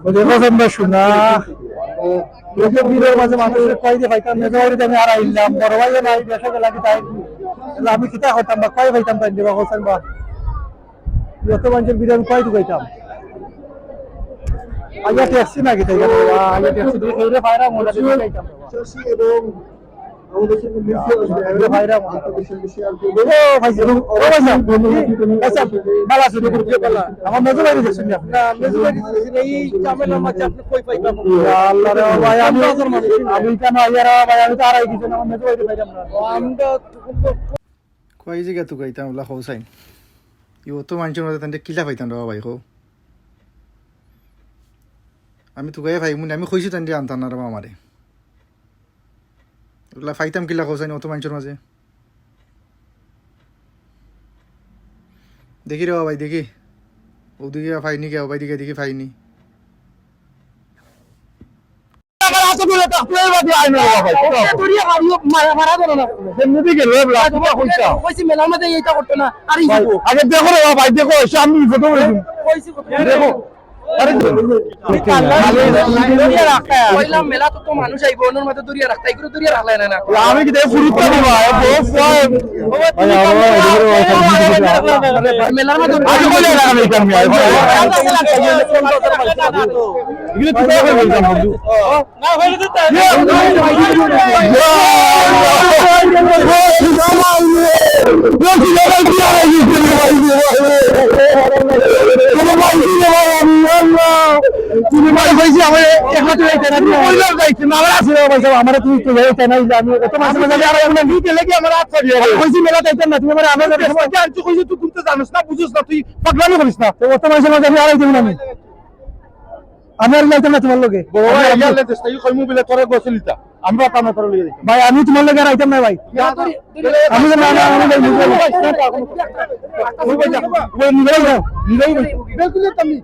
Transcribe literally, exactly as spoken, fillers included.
বুঝে গেছেন বা শোনা, এই যে ভিড়ের মাঝে মানুষরে কই দি পাইতাম, মেজো বাড়িত আমি আর আইলাম, বড় ভাইও নাই, দেশে গেলা কিতা, তাইলে আমি কিতা করতাম বা কই পাইতাম তাইন দিবা হোসেন বা, যত মানুষের ভিড়ে আমি কই ঢুকাইতাম, আইয়া ট্যাক্সি না কিতা, আইয়া ট্যাক্সি দিয়ে খেয়ে পায়রা মোটা দিয়ে খাইতাম। এবং আমাদের সঙ্গে মিশে আসবে। এগুলো ভাইরা আমার। আমাদের সঙ্গে শেয়ার করবে। ও ভাই, ও ভাই, ভাই সাহেব, ভালো আছেন? আমার মেজো ভাই দেখছেন না? না, মেজো ভাই দেখছেন না। এই ঝামেলার মাঝে আপনি কই পাইবা? আল্লাহ রে ভাই, আমি, আমি কেন আইয়া রে ভাই, আমি তো আর আই কিছু না, আমার মেজো ভাই পাইলাম না। ও, আমরা কই জাগা তুকাইতাম ওলা কও চাইন। ই অত মানুষের মাঝে তানরে কিলা পাইতাম রে ভাই, কও। আমি তুকাইয়া পাইমু নি, আমি কইছি তানরে আনতাম না রে বা আমারে। ওলা পাইতাম কিলা কও চাইন অত মানুষের মাঝে। দেখি রে বা ভাই, দেখি। ওদিকে পাইনি কে, ও ভাই দিকে দেখি পাইনি। আমার হাতে তুলে তো, তুলে বাকি আইন রে বা ভাই। ওকে ধরিয়া মারিও, মারা, মারা ধরো না। এমনি দিকে রে, বলা, তুই কইছা। কইছি মেলার মাঝে এইটা করতো না, আর এই ভাই, যাবো। আগে দেখো রে বা ভাই, দেখো, এসে আমি ফটো করে দিন। কইছি কত? দেখো। আরে, ধরিয়া রাখতা। কইলাম মেলা তো, তো মানুষ আইবো, ওনার মাঝে ধরিয়া রাখতা, এগুলো ধরিয়া রাখলে না, না। আমি কি দেখে ফুরিত পারি বা? এ বউ, বউ। ভাই, আমার এদিকে ভাই, ভাই, মেলার মাঝে আগে বলে রাখা আমি এখানে, ভাই, ভাই। এগুলো তুই দেখে বলতাম, বন্ধু। তুমি মানে কইছি আমার একমাত্র এই চ্যানেল, তুমি কইলাম যাইছি না, আমার আছে রে ভাই সাহেব, আমার তুমি তো এই চ্যানেল, আমি অত মাঝে মাঝে আমি আমার কি গেলে কি আমার হাত করিয়া রে। কইছি মেলা তাইতাম না, তুমি আমার আমার কাছে আনছো, কইছি তুই ঘুরতে জানিস না, বুঝিস না, তুই পাগলামি করিস না। তো অত মাঝে মাঝে আমি আর আইতাম না আমি। আমি আর যাইতাম না তোমার লগে। বড় ভাই, আমি এই গেলে চেষ্টা কি কইমু বলে তোরে গোসল দিতা। আমরা তো আমরা তোরে লইয়া যাইতাম। ভাই, আমি তোমার লগে আর আইতাম না ভাই। আমি তো না, না, আমি যাই, নিজে যাই। ওই ভাই, যা। ওই নিজে যাও, নিজে যাও। বের করে দিতাম নি।